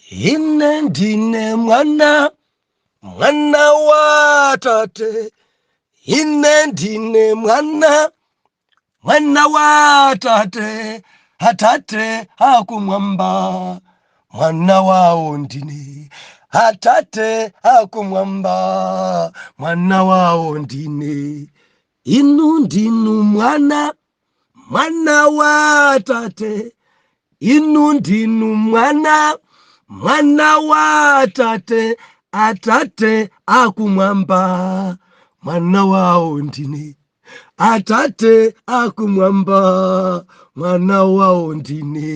Ine ndine mwana, mwana wa tate. Ine ndine mwana, mwana wa tate. Atate akumwamba, mwana wawo ndine. Atate akumwamba, mwana wawo ndine. Inu ndinu mwana, mwana wa tate. Inu ndinu mwana, mwana wa tate. Atate akumwamba, mwana wawo ndine. Atate akumwamba, mwana wawo ndine.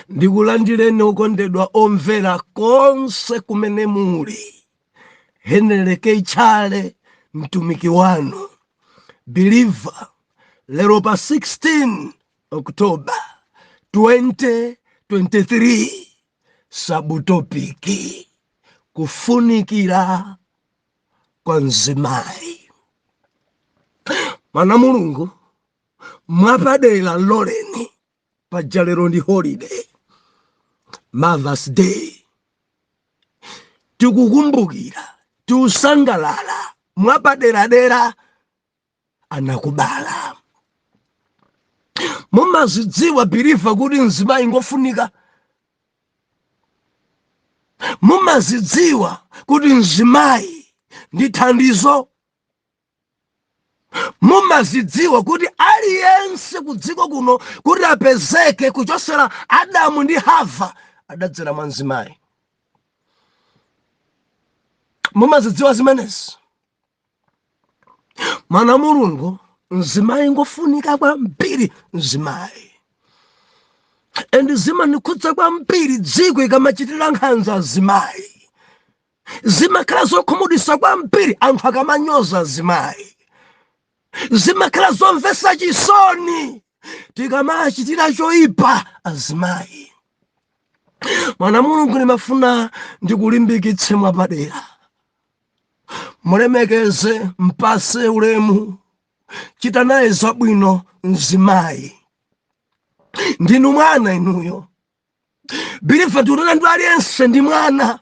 Ndikulandireni okondedwa omvera konse kumene muli. Henry K. Chale, mtumiki wanu believer, lero pa 16 October 2023, subtopic: kufunikira kwa mzimayi. Mwana Mulungu, mwapadera loleni, paja lero ndi holiday, Mother's Day, tikukumbukira, tiusangalala mwapaderadera anakubala. Mumazidziwa believer kuti mzimayi ngofunika? Mumazidziwa kuti mzimayi ndi thandizo? Mumazidziwa kuti aliyense ku dziko kuno kuti apezeke kuchosera Adamu ndi Hava adadzera mwa mzimayi? Mumazidziwa zimenezi? Mwana Mulungu, mzimayi ngofunika kwambiri. Mzimayi, and zimandikhudza kwambiri dziko ikamachitira nkhanza azimayi. Zimakhala zokhumudwitsa kwambiri anthu akamanyoza azimayi. Zimakhala zomvetsa chisoni tikamachitira choyipa azimayi. Mwana Mulungu, ndimafuna ndikulimbikitse mwapadera: mulemekeze, mpase ulemu, chita naye zabwino mzimayi. Ndinu mwana inuyo believer. Tikunena ndi aliyense ndi mwana,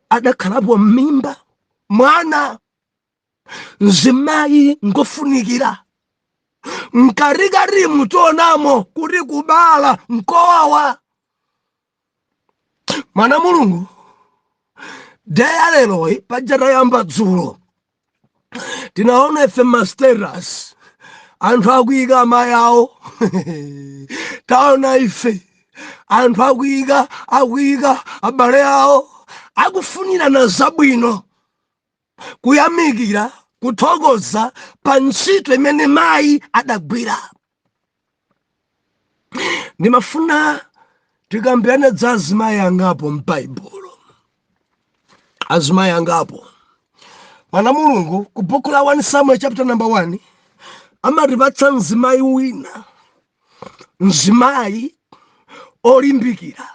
adakhalapo m'mimba mwana. Mzimayi ngofunikira. Mkatikatimu tionamo kuti kubala nkowawa. Mwana Mulungu, day ya leroyi, paja tayamba dzulo, tinaona ife ma status anthu akuyika amayi awo. Taona ife anthu akuyika abale awo, akufunirana zabwino, kuyamikira, kuthokoza pa ntchito imene mayi adagwira. Ndimafuna tikambirane za azimayi angapo m'Baibulo, azimayi angapo. Mwana Mulungu, ku buku la 1 Samuel chapter number 1 amatipatsa mzimayi wina, mzimayi olimbikira,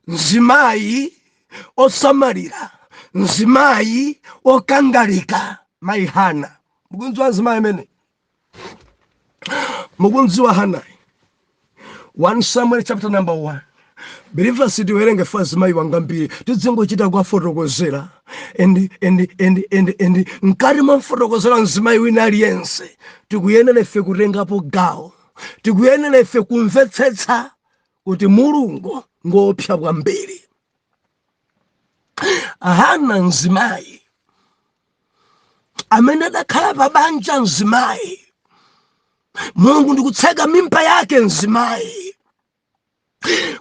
mzimayi osamalira, mzimayi okangalika, mayi Hana. Mukundziwa mzimayi amene? Mukundziwa Hanayi? 1 Samuel chapter number 1. Believer, sitiwerenge fa azimayi wangambiri, tidzingochita kuwafotokozera. And mkati mwa mfotokozera mzimayi wina aliyense, tikuyenera ife kutengapo gawo, tikuyenera ife kumvetsetsa kuti Mulungu ngoopsa kwambiri. Hana, mzimayi amene adakhala pa banja, mzimayi Mulungu ndikutseka mimba yake mzimayi.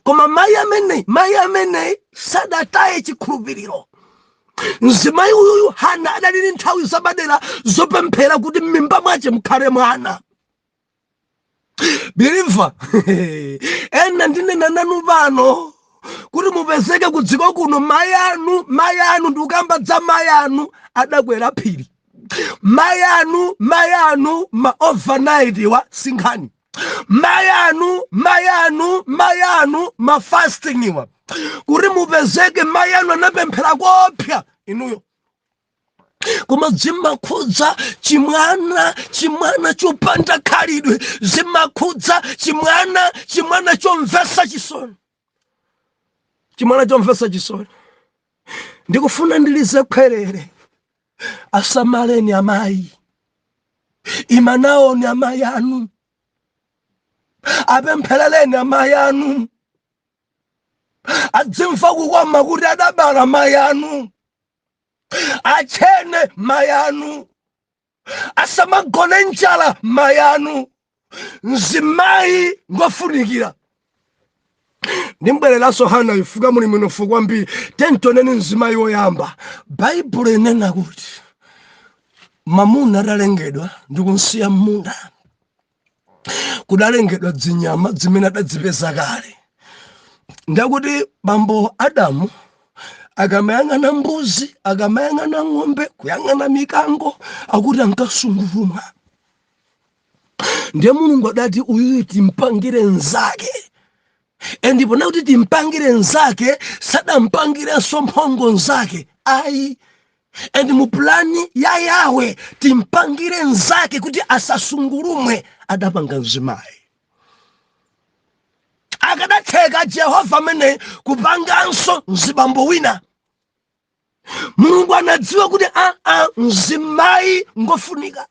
Koma mayi amene sadataye chikhulupiriro. Mzimayi uyuyu Hana adali ndi nthawi zapadera zopemphera kuti m'mimba mwace mukhale mwana. Believer, ena ndinena nanu pano kuti mupezeke ku dziko kuno, mayi anu, ndikukamba za mayi anu, adakwera phiri. Mayi anu ma overnight wa sinkhani. Mayi anu ma fasting iwa kuti mupezeke, mayi anu anapemphera kopya inuyo. Koma zimakhudza chimwana, chimwana chopanda khalidwe, zimakhudza chimwana, chimwana chomvetsa chisoni, chimwana chomvetsa chisoni. Ndikufuna ndilize khwerere, asamaleni amayi, imanawoni amayi anu, apempherereni amayi anu, adzimva kukoma kuti adabala mayi anu, achene mayi anu, asamagone njala mayi anu. Mzimayi ngofunikira. Ndimbwereranso Hana ifuka muli mwinofu kwambiri. Tentoneni mzimayi woyamba. Baibulo inena kuti mamuna atalengedwa ndikunsiya mmunda, kudalengedwa dzinyama zimene adadzipeza kale. Ndakuti bambo Adamu akamayang'ana mbuzi, akamayang'ana ng'ombe, kuyang'ana mikango, akuti ankasungulumwa. Ndiye Mulungu adati, "Uyuyu timpangire nzake." Ndipo nakuti timpangire nzake, sadampangirenso mphongo nzake ayi. And mu plan ya Yawe, timpangire nzake kuti asasungulumwe, adapanga mzimayi. Akadatheka Jehova amene kupanganso mzibambo wina. Mulungu anadziwa kuti aa, mzimayi ngofunika.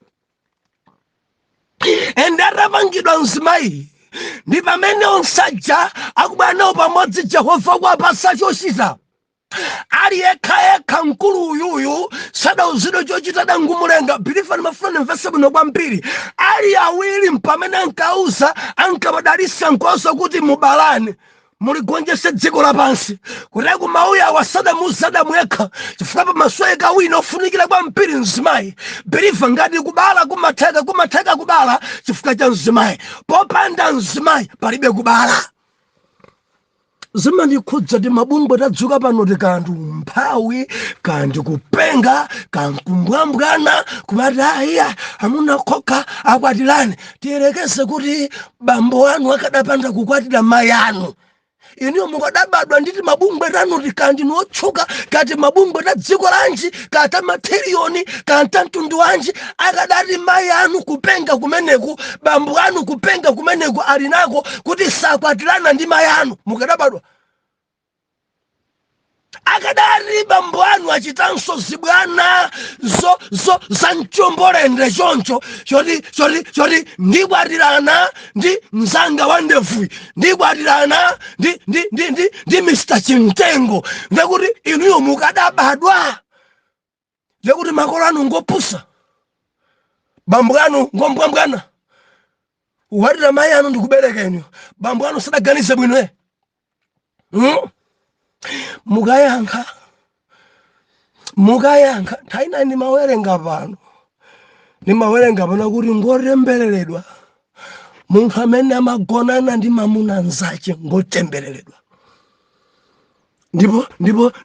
And atapangidwa mzimayi, ndi pamene onsaja akubwera nawo pamodzi, Jehova kuwapasa chochita. Ali yekha yekha mkulu uyuyu sadauzidwe chochita, dangumulenga. Believer, ndimafuna ndimvese bwino kwambiri. Ali awiri mpamene ankauza, ankawadalisa nkoso kuti mubalane, muligonjese dziko lapansi. Kuti kumauya awa sadamuuza Adamu yekha, chifukwa pamasweka wina ofunikira kwambiri, mzimayi. Believer, ngati kubala kumatheka, kumatheka kubala chifukwa cha mzimayi. Popanda mzimayi palibe kubala. Zimandikhudza ti mabungwe tadzuka pano, tikanthu mphawi kandi kupenga kankumbwambwana kumati, "Aiya, amuna khokha akwatirane." Tiyerekeze kuti bambo anu akadapanda kukwatira mayi anu, iniyo mukadabadwa nditi mabungwe tanuti kandi niotchuka kati mabungwe ta dziko lanji kata mathiriyoni kanta mtundu wanji? Akadati mayi anu kupenga kumeneku, bambo anu kupenga kumeneku ali nako kuti sakwatirana ndi mayi anu, mukadabadwa? Akadati bambo anu achitanso zibwana zo zo za mchombolende choncho choti ndikwatirana ndi mzanga wa ndevuyi, ndikwatirana ndi Mr Chimtengo, ndekuti inuyo mukadabadwa? Ndekuti makolo anu ngopusa, bambo anu ngombwambwana, kukwatira mayi anu ndikubereka inuyo, bambo anu sadaganize bwino, eh? Mukayankha, mukayankha. Nthawi ina ndimawerenga pano kuti ngotembereredwa munthu amene amagonana ndi mamuna nzache, ngotembereredwa.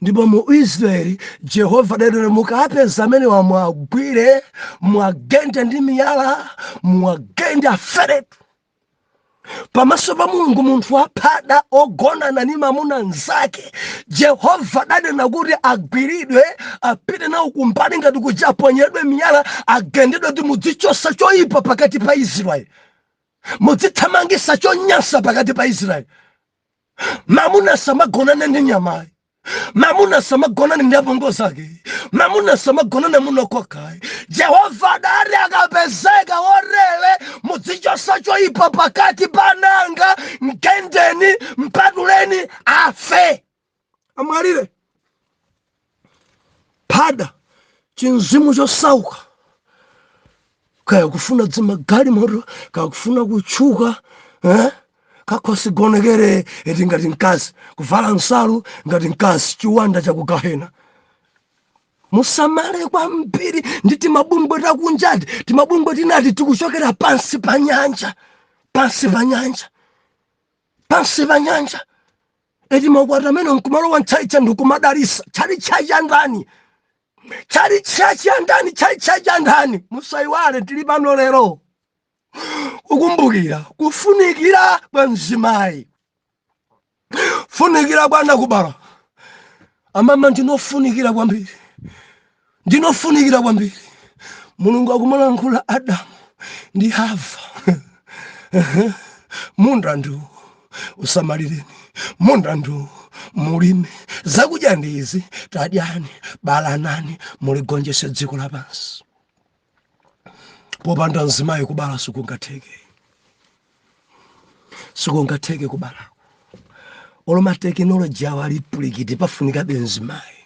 Ndipo mu Israeli Jehova adati, "Mukapeza amene wamwagwire, mwagende ndi miyala, mwagende aferetu." Pamaso pa Mulungu, munthu waphada ogonana ndi mamuna nzake, Jehova adanena kuti agwiridwe, apite nawo kumbali ngati kuja, aponyedwe miyala, agendedwe, kuti mudzichosa choyipa pakati pa Israeli, mudzithamangisa chonyansa pakati pa Israeli. Mamuna samagonane ndi nyamayi, mamuna samagonane ndi apongozi ake, mamuna samagonane munokokayi. Jehova adati akapezeka worere, mudzichosa choyipa pakati pa nanga, mgendeni, mpatuleni, afe, amwalire. Phada, chinzimu chosauka, kaya kufuna dzimagalimoto, kaya kufuna kutchuka, eh? Kakhosi gonekere eti ngati mkazi, kuvala nsalu ngati mkazi, chiwanda chakugahena. Musamale kwambiri ndi timabungwe takunjati, timabungwe tinati tikuchokera pansi pa nyanja, pansi pa nyanja, pansi pa nyanja. Eti makwati amene nkumalowa ntchalicha ndikumadalisa tchalicha cha ndani? Tchalicha cha ndani? Tchalicha cha ndani? Musayiwale, tili pano lero kukumbukira kufunikira kwa mzimayi, funikira kwa anakubala. Amama, ndinofunikira kwambiri. Ndinofunikira kwambiri. Mulungu akumalankhula Adamu ndi Hava, "Munda ndu usamalireni, munda ndu mulime, zakudya ndi izi, tadyani, balanani, muligonjese dziko lapansi." Popanda mzimayi kubala sikungatheke, sikungatheke kubala. Olo matekinoloji awo ali pulikiti, pafunikabe mzimayi.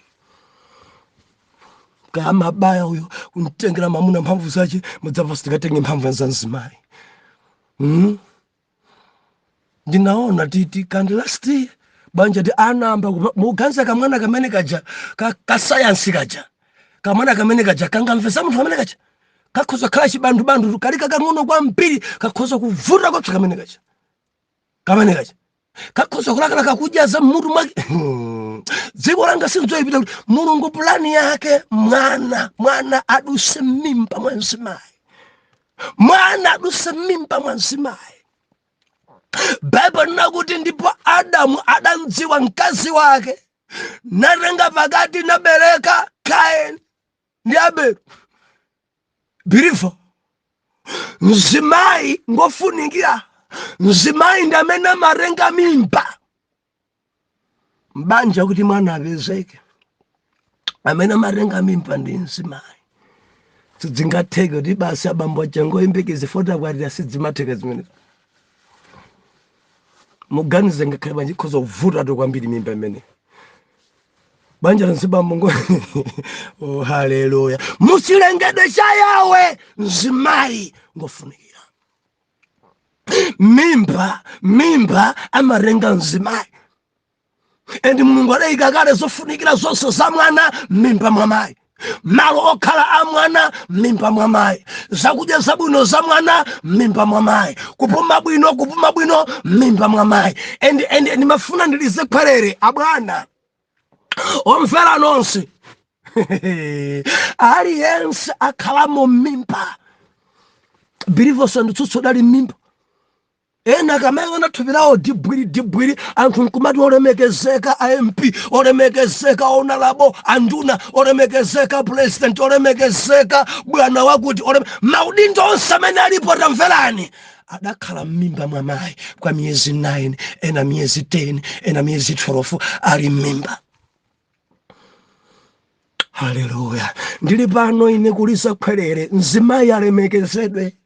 Kamabaya uyo kumtengera mamuna mphamvu zace, mudzamva sitikatenge mphamvu za mzimayi. Ndinaona titi kandi last year banja ti anamba muganza kamwana kamene kaja ka sayansi kaja, kamwana kamene kaja kangamvesa munthu kamene kaja kakhoza khala chibandubandu, kali kakang'ono kwambiri, kakhoza kuvuta kopsa. Kamene kaja, kamene kaja kakhoza kulakalaka kudya za mmutu mwake. Dziko langa sinzoyipita kuti Mulungu pulani yake mwana, mwana aduse mimba mwa mzimayi, mwana aduse mimba mwa mzimayi. Baibulo linakuti ndipo Adamu adamdziwa mkazi wake, natenga pakati, nabereka Kaini ndi Abele. Believer, mzimayi ngofunikira. Mzimayi ndi amene amatenga mimba mbanja kuti mwana apezeke. Amene amatenga mimba ndi mzimayi. Sidzingatheke kuti basi abambo achangoyembekeze foti akwatira, sidzimatheka zimenezo. Muganize, ngakhale banja ikhoza kuvuta to kwambiri mimba imene banja lonse bambo ngo. Oh, haleluya! Muchilengedwe cha Yawe mzimayi ngofunikira. Mimba, mimba amatenga mzimayi, and Mulungu adayika kale zofunikira zonse za mwana m'mimba mwa mayi: malo okhala a mwana m'mimba mwa mayi, zakudya zabwino za mwana m'mimba mwa mayi, kupuma bwino, kupuma bwino m'mimba mwa mayi. And ndimafuna ndilize khwerere, abwana omvera nonse, aliyense akhalamo m'mimba. Believers, anditsutso dali m'mimba. Ena akamayang'ana thupi lawo dibwiri dibwiri, anthu nkumati olemekezeka a MP, olemekezeka honourable, anduna, olemekezeka president, olemekezeka bwana wakuti, maudindo onse amene alipo, tamverani, adakhala m'mimba mwa mayi kwa miyezi 9, ena miyezi 10, ena miyezi 12 ali m'mimba. Haleluya! Ndili pano ine kuliza khwerere, mzimayi alemekezedwe.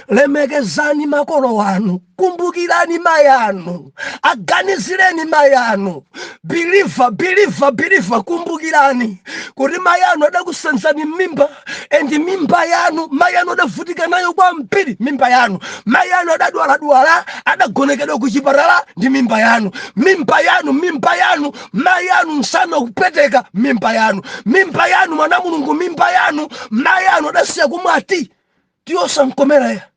Lemekezani makolo anu, kumbukirani mayi anu, aganizireni mayi anu. Believer, believer, believer, kumbukirani kuti mayi anu adakusenzani mimba, and mimba yanu mayi anu adavutika nayo kwambiri. Mimba yanu mayi anu adadwaladwala, adagonekedwa ku chipatala ndi mimba yanu. Mimba yanu, mimba yanu mayi anu msana kupweteka, mimba yanu, mimba yanu, mwana Mulungu, mimba yanu mayi anu adasiya kumwati tiyosankomera ya.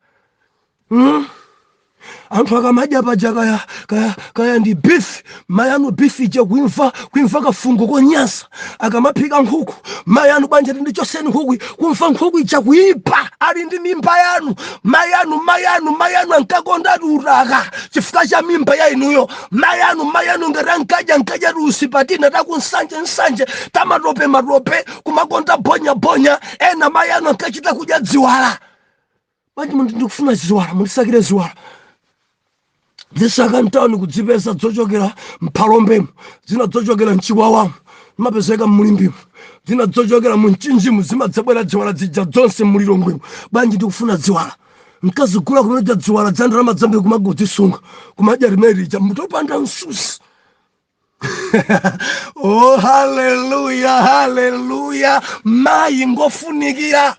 Anthu akamadya paja, kaya kaya kaya ndi beef, mayi anu beef ija kuimva, kuimva kafungo konyansa. Akamaphika nkhuku, mayi anu, "Banja tindichoseni nkhuku," kumva nkhuku ija kuipa ali ndi mimba yanu. Mayi anu, mayi anu, mayi anu ankakonda utaka chifukwa cha mimba ya inuyo. Mayi anu, mayi anu ngati ankadya, ankadya tiusipatina takunsanje nsanje, tamatope matope, kumakonda bonya bonya. Ena mayi anu ankachita kudya dziwala. "Bwanji munthu, ndikufuna ziwala, mundisakire ziwala." Zisaka mtawuni kudzipeza dzochokera mphalombemo, zina dzochokera mchiwawamo, zimapezeka mmulimbimo, zina dzochokera mumchinjimu, zimadzabwera dziwala dzija dzonse mulilongwemo. "Bwanji, ndikufuna dziwala." Nkazigula kumeja dziwala dza ndalama dzambiri, kumagodzisunga, kumadya limene lija mutopanda msusi. Oh, haleluya, haleluya! Mayi ngofunikira.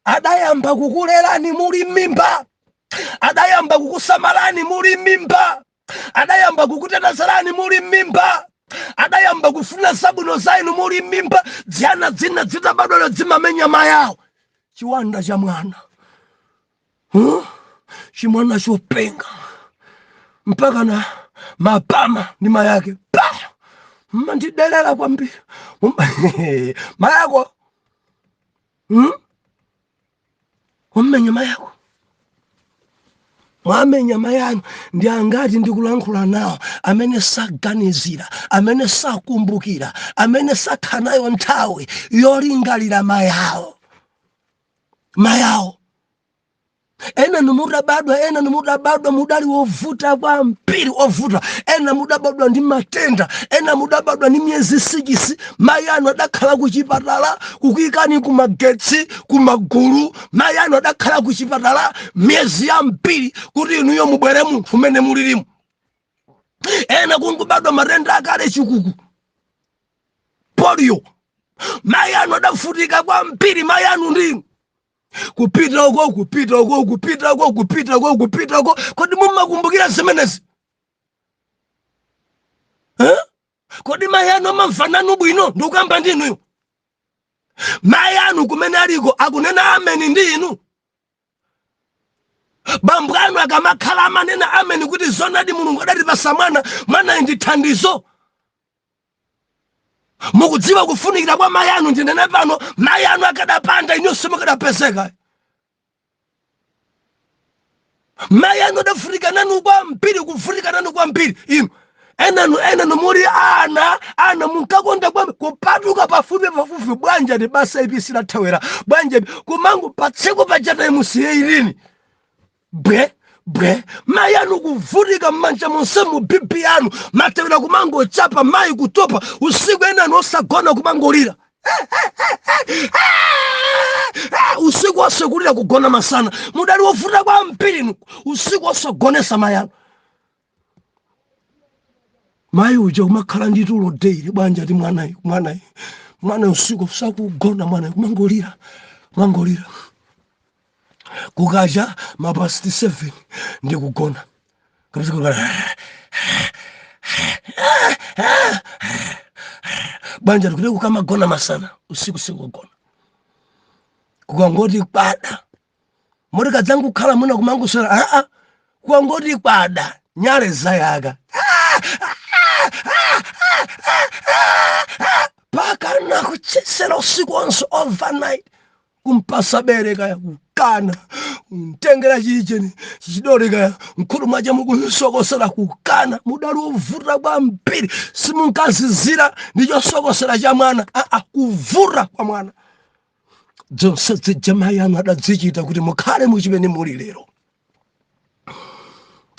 Adayamba kukulerani muli mimba, adayamba kukusamalani muli mimba, adayamba kukutetezerani muli mimba, adayamba kufuna zabwino za inu muli mimba. Dzana dzina dzitabadwalo dzimamenya mayawo, chiwanda cha mwana, huh? Chimwana chopenga mpaka na mapama ndi mayake pa mmandidelera kwambiri mayako, Wammenya mayako. Mwamenya mayi anu. Ndi angati ndikulankhula nawo amene saganizira, amene sakumbukira, amene sakhala nayo nthawi yolingalira mayi awo? Mayi awo, ena nimutabadwa, ena nimudabadwa mudali wovuta kwambiri, ovuta. Ena mudabadwa ndi matenda, ena mudabadwa ndi miyezi 6. Mayi anu adakhala kuchipatala kukuyikani kumagetsi, kumagulu. Mayi anu adakhala kuchipatala miyezi yambiri kuti inuyo mubwere munthu umene mulirimu. Ena kungobadwa matenda akale, chikuku, polio. Mayi anu adavutika kwambiri. Mayi anu ndinu kupita uko, kupita uko, kupita uko, kupita uko, kupita uko. Kodi mumakumbukira zimenezi, eh? Kodi mayi anu amamva nanu bwino? Ndikukamba ndi inuyo. Mayi anu kumene aliko akunena ameni ndi inu? Bambo anu akamakhala amanena ameni kuti zonadi Mulungu adatipasa mwana, mwanayi ndi thandizo? Mukudziwa kufunikira kwa mayi anu? Ndinene pano, mayi anu akadapanda, inu simukadapezeka. Mayi anu adavutika nanu kwambiri, kuvutika nanu kwambiri inu. Enanu muli ana, ana munkakonda kwambiri kupatuka pafupi pafupi. Bwanja ndi basa ipi silathawera bwanja kumango patseko pachata imusiye ilini bwe bwe. Mayi anu kuvutika m'manja monse mu BP yanu, matewera kumangochapa, mayi kutopa usiku. Enanu osagona, kumangolira usiku wonse, kulira, kugona masana. Mudali wovuta kwambiri inu, usiku osagonesa mayi anu. Mayi uja kumakhala ndi tulo daily. Bwanja ti mwanayi, mwanayi, mwana usiku sakugona, mwanayi kumangolira, kumangolira. Kukacha ma past 7 ndi kugona kapisa kugona. Banja likuti kukamagona masana, usiku sikugona. Kukangoti kwada, moti kadzangukhala muna kumanguswera aa. Kukangoti kwada, nyale zayaka, pakana kuchesera usiku wonse, overnight. Kumpasa bere kaya, kukana. Mtengera chicheni chichidole kaya, mkhutu mwache mukusokosera, kukana. Mudali wovuta kwambiri. Simunkazizira ndi chosokosera cha mwana aa, kuvuta kwa mwana. Zonse zija mayi anu adadzichita kuti mukhale muchimene muli lero.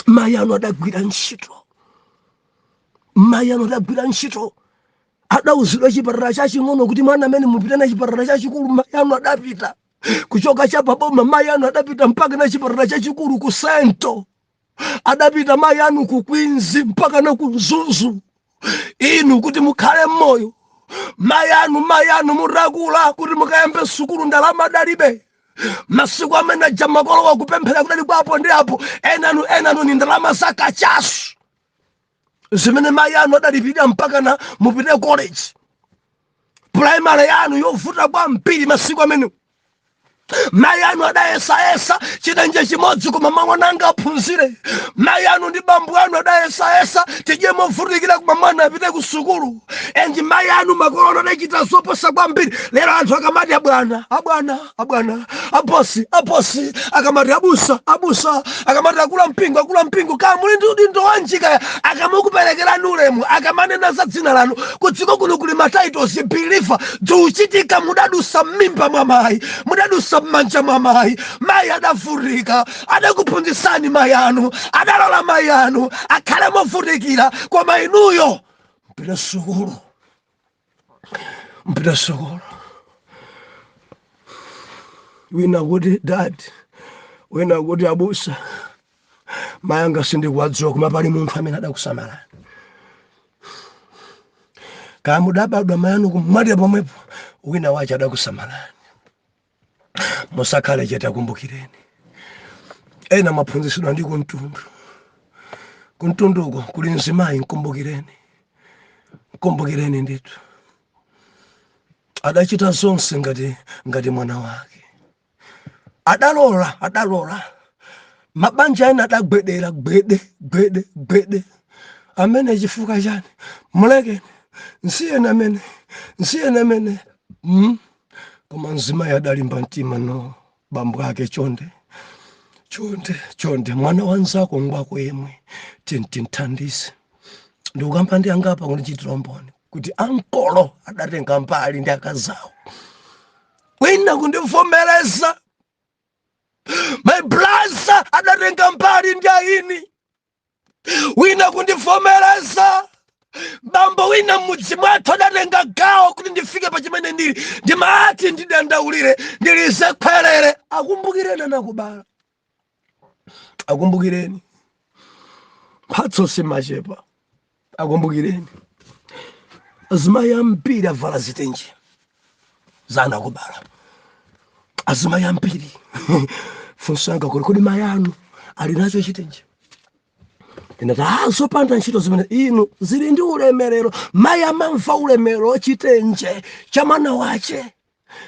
Mayi anu adagwira ntchito, mayi anu adagwira ntchito. Adauzidwa chipatala chaching'ono kuti mwana amene mupite na chipatala chachikulu. Mayi anu adapita kuchoka chapaboma, mayi anu adapita mpaka na chipatala chachikulu ku Sento. Adapita mayi anu ku Queens mpaka na ku Mzuzu, inu kuti mukhale mmoyo. Mayi anu, mayi anu mutakula kuti mukayambe sukulu, ndalama adalibe. Masiku amene aja makolo wakupemphera kudali kwapo ndi apo. Enanu ni ndalama za kachasu zimene mayi anu adalipirira mpaka na mupite college. Primary yanu yovuta kwambiri. Masiku amene mayi anu adayesayesa chitenje chimodzi, koma mwana anga aphunzire. Mayi anu ndi bambo anu adayesayesa, tidye movutikira, koma mwana apite ku sukulu. And mayi anu, makolo anu adachita zoposa kwambiri. Lero anthu akamati abwana, abwana, abwana, abosi, abosi, akamati abusa, abusa, akamati akula mpingo, akula mpingo, kaya muli ndi udindo wanji, kaya akamakuperekerani ulemu, akamanena za dzina lanu, kudziko kuno kuli ma titles, believer, dziuchitika mudadusa m'mimba mwa mayi, mudadusa m'manja mwa mayi. Mayi adavutika, adakuphunzitsani. Mayi anu adalola mayi anu akhale movutikira, koma inuyo mpita sukulu, mpita sukulu. Wina kuti dad, wina kuti abusa, mayanga sindikuwadziwa, koma pali munthu amene adakusamalani. Kaya mudabadwa mayanu kumwalira pomwepo, wina wache adakusamalani. Musakhale chete, akumbukireni. Ena mwaphunzitsidwa ndi kumtundu. Kumtunduko kuli mzimayi, mkumbukireni, mkumbukireni ndithu. Adachita zonse ngati mwana wake. Adalola, adalola. Mabanja ena adagwedera gwede gwede gwede. Amene chifukwa chani? Mulekeni, nsiyeni amene, nsiyeni amene. Koma mzimayi adalimba mtima. No, bambo ake, chonde. Chonde, chonde, mwana wanzako ngwako yemwe, tintithandize. Ndikukamba ndi angapa kundichitira umboni kuti ankolo adatenga mbali ndi akazawo. Wina kundivomereza, my brother adatenga mbali ndi aini. Wina kundivomereza, bambo wina mmudzi mwathu adatenga gawo kuti ndifike pa chimene ndili. Ndimati ndidandaulire, ndilize khwerere. Akumbukireni anakubala, akumbukireni. Mphatso simachepa, akumbukireni. Azimayi ambiri avala zitenje za anakubala, azimayi ambiri. Funso yanga kuli, kodi mayi anu ali nacho chitenje? Ndinati, ah, zopanda ntchito zimene inu zili ndi ulemerero. Mayi amamva ulemerero chitenje cha mwana wache.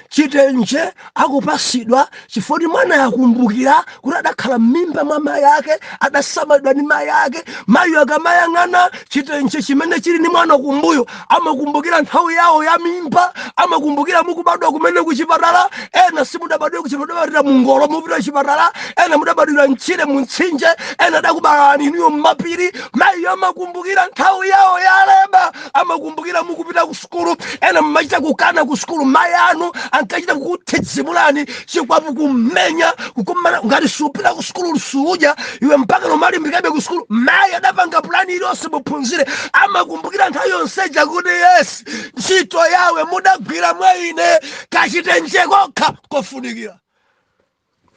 Chitenje akupasidwa chifukwa mwana akumbukira kuti adakhala m'mimba mwa mayi ake, adasamalidwa ndi mayi ake. Mayi akamayang'ana chitenje chimene chili ndi mwana kumbuyo, amakumbukira nthawi yawo ya mimba, amakumbukira mukubadwa kumene kuchipatala. Ena simudabadwe kuchipatala, mudabadwira mungolo mupita kuchipatala. Ena mudabadwira mchire mumtsinje, ena adakubalani inuyo mmapiri. Mayi amakumbukira nthawi yawo ya labour, amakumbukira mukupita ku sukulu. Ena mmachita kukana ku sukulu, mayi anu ankachita kukuthidzimulani chikwapu, kumenya, kukumana ngati supita ku sukulu sudya iwe, mpaka nomalimbikabe ku sukulu. Mayi adapanga pulani iliyonse muphunzire. Amakumbukira nthawi yonseja kuti yes, ntchito yawe mudagwira mwa ine. Kachitenje kokha kofunikira,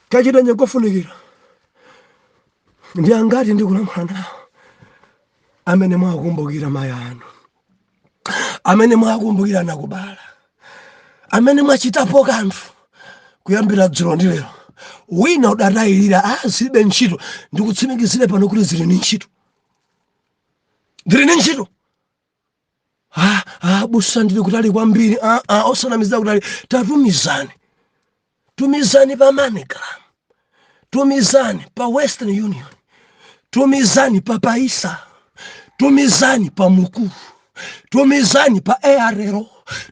kachitenje kofunikira. Ndi angati ndikulankhula nawo amene mwakumbukira mayi anu, amene mwakumbukira nakubala, amene mwachitapo kanthu kuyambira dzulo ndi lero? Wina udatayirira, ah, zilibe ntchito. Ndikutsimikizire pano kuti zili ndi ntchito, zili ndi ntchito. Ah, ah, busa, ndili kutali kwambiri. Ah, ah, osanamizira kutali. Tatumizani, tumizani pa MoneyGram, tumizani pa Western Union, tumizani pa Payza, tumizani pa Mukuru, tumizani pa Airtel,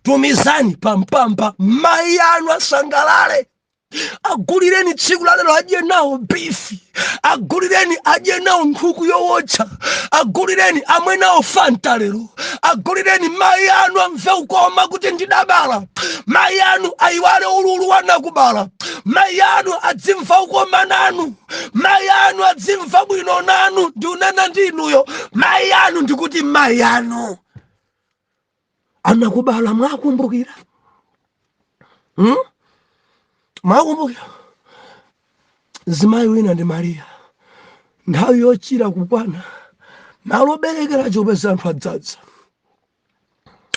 tumizani pa Mpamba. Mayi anu asangalale. Agulireni tsiku la lero adye nawo beef, agulireni adye nawo nkhuku yowotcha, agulireni amwe nawo Fanta lero. Agulireni mayi anu amve ukoma kuti ndidabala. Mayi anu ayiwale ululu wanakubala. Mayi anu adzimva ukoma nanu, mayi anu adzimva bwino nanu. Ndiunena ndi inuyo mayi anu, ndikuti mayi anu anakubala mwakumbukira, Mwakumbukira zimayi wina ndi Mariya, nthawi yochira kukwana, malo oberekera chopeza anthu adzadza,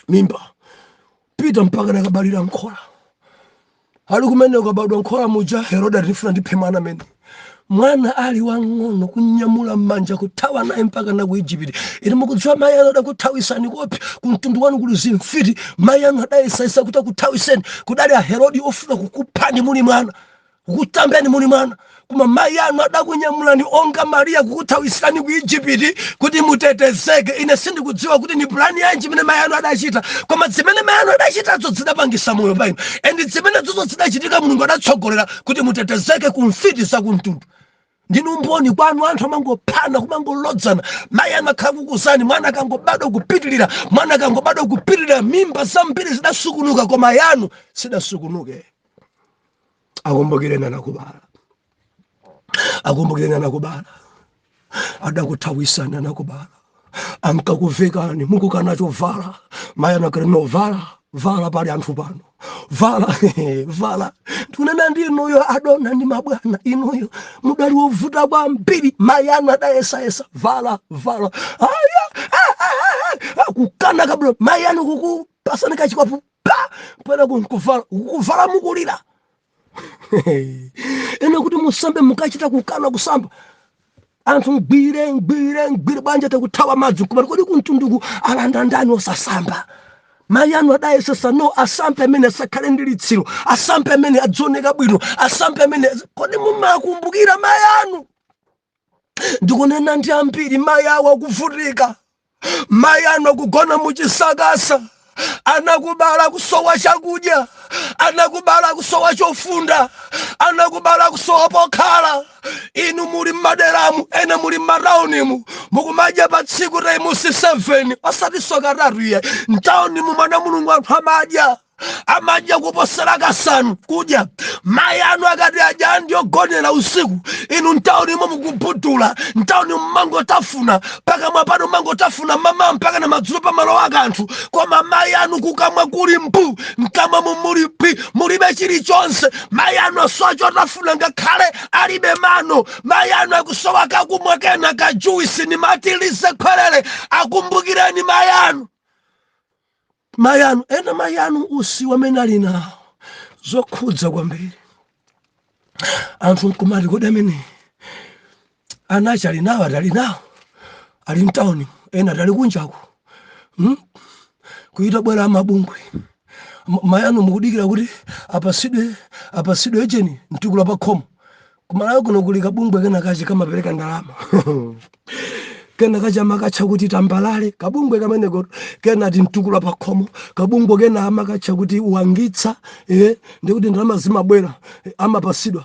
mimba pita mpaka nakabalira nkhola. Ali kumene ukabadwa nkhola muja, Herode atifuna ndiphe mwana amene. Mwana ali wang'ono, kunyamula m'manja, kuthawa naye mpaka na ku Igupti. Ine mukudziwa mayi anu adakuthawisani kopi kumtundu wanu kuli zimfiti. Mayi anu adayesayesa kuti akuthawiseni. Kudali a Herodi ofuna kukuphani muli mwana, kukutambeni muli mwana, koma mayi anu adakunyamulani onga Mariya kukuthawisirani ku Igupti kuti mutetezeke. Ine sindikudziwa kuti ni pulani yanji imene mayi anu adachita, koma zimene mayi anu adachitazo zidapangisa moyo pa inu, and zimene zozo zidachitika, Mulungu adatsogolera kuti mutetezeke ku mfiti zakumtundu. Ndinu mboni kwanu anthu amangophana, kumangolodzana. Mayi amakhala kukuzani mwana akangobadwa kupitilira, mwana akangobadwa kupitilira. Mimba zambiri zidasukunuka, koma yanu sidasukunuke. Akumbukireni anakubala, akumbukireni anakubala. Adakuthawisani anakubala, ankakuvekani mukukana chovala. Mayi anakati, "No, vala, vala, pali anthu pano, vala, vala." Ndikunena ndi inuyo adona ndi mabwana, inuyo mudali wovuta kwambiri. Mayi anu adayesayesa, "Vala, vala." Aya, ah, ah, ah, ah, kukana kabula. Mayi anu kukupasani kachikwapu pa mpaka kuvala, kuvala mukulira. Ene kuti musambe mukachita kukana kusamba, anthu mgwire, mgwire, mgwire, bwanja takuthawa madzi. Kumati kodi kumtunduku alanda ndani osasamba? Mayi anu adayesesa, "No, asambe amene asakhale ndi litsiro, asambe amene adzioneka bwino, asambe amene." Kodi mumakumbukira mayi anu? Ndikunena ndi ambiri mayi awo akuvutika. Mayi anu akugona muchisakasa. Anakubala kusowa chakudya, anakubala kusowa chofunda, anakubala kusowa pokhala. Inu muli mmaderamu, ena muli mmataunimu, mukumadya pa tsiku times 7, osati katatu iye. Mtaunimu, mwana Mulungu, anthu amadya kuposera kasanu kudya. Mayi anu akati adya ndiyogonera usiku, inu mtaunimo mukubudula, mtauni mmangotafuna, pakamwa pano mangotafuna mama mpaka na madzulo pamalo akanthu. Koma mayi anu kukamwa kuli mbu, mkamwa mumuli pi, mulibe chilichonse. Mayi anu asowa chotafuna, ngakhale alibe mano. Mayi anu akusowa kakumwa kena ka juice ni matilize khwerere. Akumbukireni mayi anu, mayi anu ena, mayi anu usi wamene ali nawo zokhudza kwambiri. Anthu nkumati, "Kodi amene anachi ali nawo?" Atali nawo, ali mtawuni, ena atali kunjaku, Kuita bwera amabungwe. Mayi anu mukudikira kuti apasidwe echeni mtukula pa khomo. Kumalawi kuno kuli kabungwe kena kachi kamapereka ndalama, kena kachi amakatcha kuti Tambalale, kabungwe kameneko, kena ti mtukula pa khomo, kabungwe kena amakatcha kuti Wangitsa, ndikuti ndalama zimabwera, amapasidwa,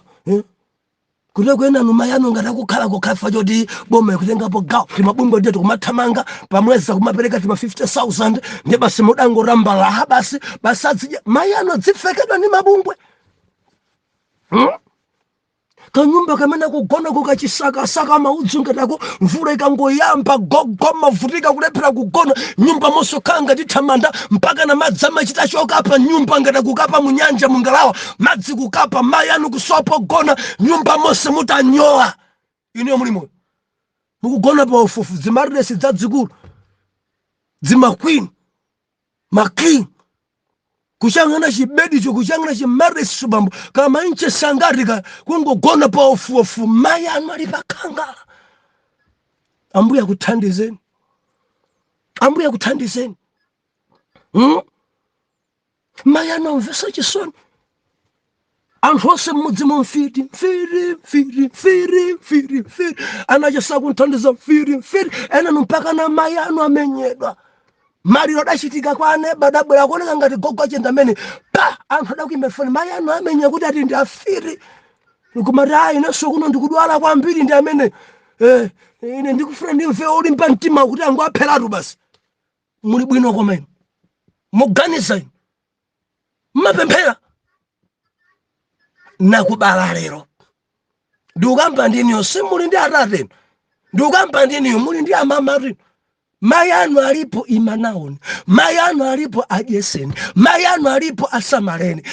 Kuti kwena anu mayi anu ngati akukhala kokhafa choti boma ikutengapo gawo, timabungwe ndiye tikumathamanga pamweza kumapereka tima 50,000, ndiye basi mudangorambala basi, basi adzidya. Mayi anu adzifekedwa ndi mabungwe, Kanyumba kamene akugona kukachisakasaka maudzu ngatako, mvula ikangoyamba gogo mavutika kulephera kugona nyumba monso, khala ngati thamanda, mpaka na madzi amachita chokapa nyumba ngati kukapa munyanja mungalawa, madzi kukapa. Mayi anu kusowa pogona, nyumba monse mutanyowa, inuyo muli moyo, mukugona pa ufufu, zimatiresi dzadzikulu, dzima queen, ma king, kuchang'ana chibedicho, kuchang'ana chimatiresi bambo, kama inche sangati ka kungogona pa ufuofu. Mayi anu ali pakhangala. Ambuye akuthandizeni, Ambuye akuthandizeni, Mayi anu amvesa chisoni. Anthu onse mmudzi mu, mfiti, mfiti, mfiti, mfiti, mfiti, mfiti, anachesa kunthandiza, mfiti, mfiti. Enanu mpaka na mayi anu amenyedwa. Maliro adachitika kwa aneba, adabwera kuoneka ngati gogo achenda amene pa anthu adakuimba foni, mayi anu amenya kuti ati ndi afiti. Nkumati, "Ayi, inenso kuno ndikudwala kwambiri." Ndi amene ine ndikufuna ndimve olimba mtima kuti angoapheratu basi. Muli bwino? Koma inu muganiza, inu mmapemphera? Nakubala lero ndikukamba ndiniyo, simuli ndi atate. Ndikukamba ndiniyo, muli ndi amama inu. Mayi anu alipo, ima nawoni. Mayi anu alipo, adyeseni. Mayi anu alipo, asamaleni.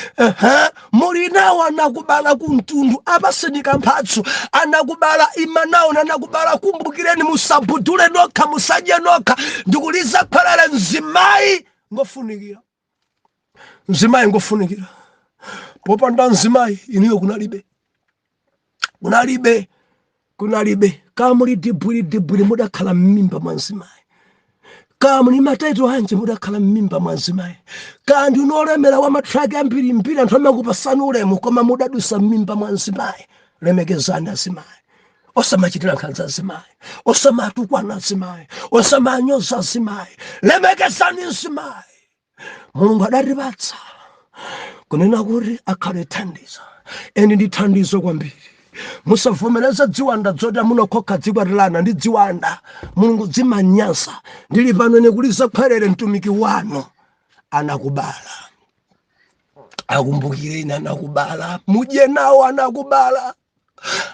Muli nawo, anakubala kumtundu, apaseni kamphatso. Anakubala, ima nawoni. Anakubala, kumbukireni. Musabudule nokha, musadye nokha. Ndikuliza khwalala. Mzimayi ngofunikira, mzimayi ngofunikira. Popanda mzimayi inuyo kunalibe, kunalibe, kunalibe. Kamuli dibwiri dibwiri, mudakhala m'mimba mwa mzimayi. Kamuli mateto anje, mudakhala m'mimba mwa mzimayi. Kandi unolemera wa matraki ambirimbiri, anthu amakupasani ulemu, koma mudadusa m'mimba mwa mzimayi. Lemekezani azimayi. Osamachitira nkhanza azimayi, osamatukwana azimayi, osamanyoza azimayi. Lemekezani mzimayi. Mulungu adatipatsa kunena kuti akhale thandizo, eni ndi thandizo kwambiri. Musavomereze dziwanda dzoti amunokhokha dzikwatirana ndi dziwanda. Mulungu dzimanyansa. Ndili pano ine kuliza khwerere, mtumiki wanu. Anakubala, akumbukireni. Anakubala, mudye nawo. Anakubala,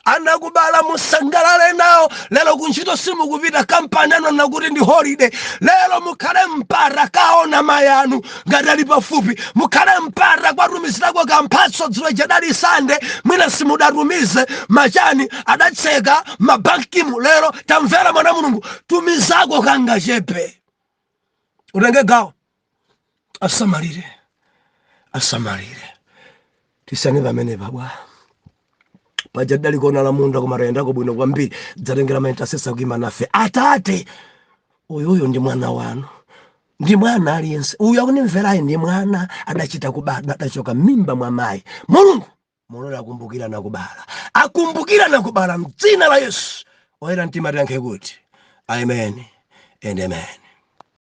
anakubala, musangalale nawo. Lero kuntchito simukupita, kampani anona kuti ndi holiday. Lero mukhale mpata kaona mayi anu ngati ali pafupi, mukhale mpata kwatumizirako kamphatso. Dzulo jadali Sande, mwina simudatumize machani, adatseka mabankimu. Lero tamvera, mwana Mulungu, tumizako kangachepe, utenge gawo. Asamalire, asamalire. Tisane pamene pabwa paja tidali la munda, koma tayendako bwino kwambiri. Dzatengera ma intercessor kuima nafe. Atate, uyuyu ndi mwana wanu, ndi mwana aliyense uyu akunimverayi ndi mwana, adachita kubadwa, adachoka m'mimba mwa mayi. Mulungu, mulole akumbukira nakubala, akumbukira nakubala, mdzina la Yesu. Oyera mtima tiyankhe kuti amen and amen.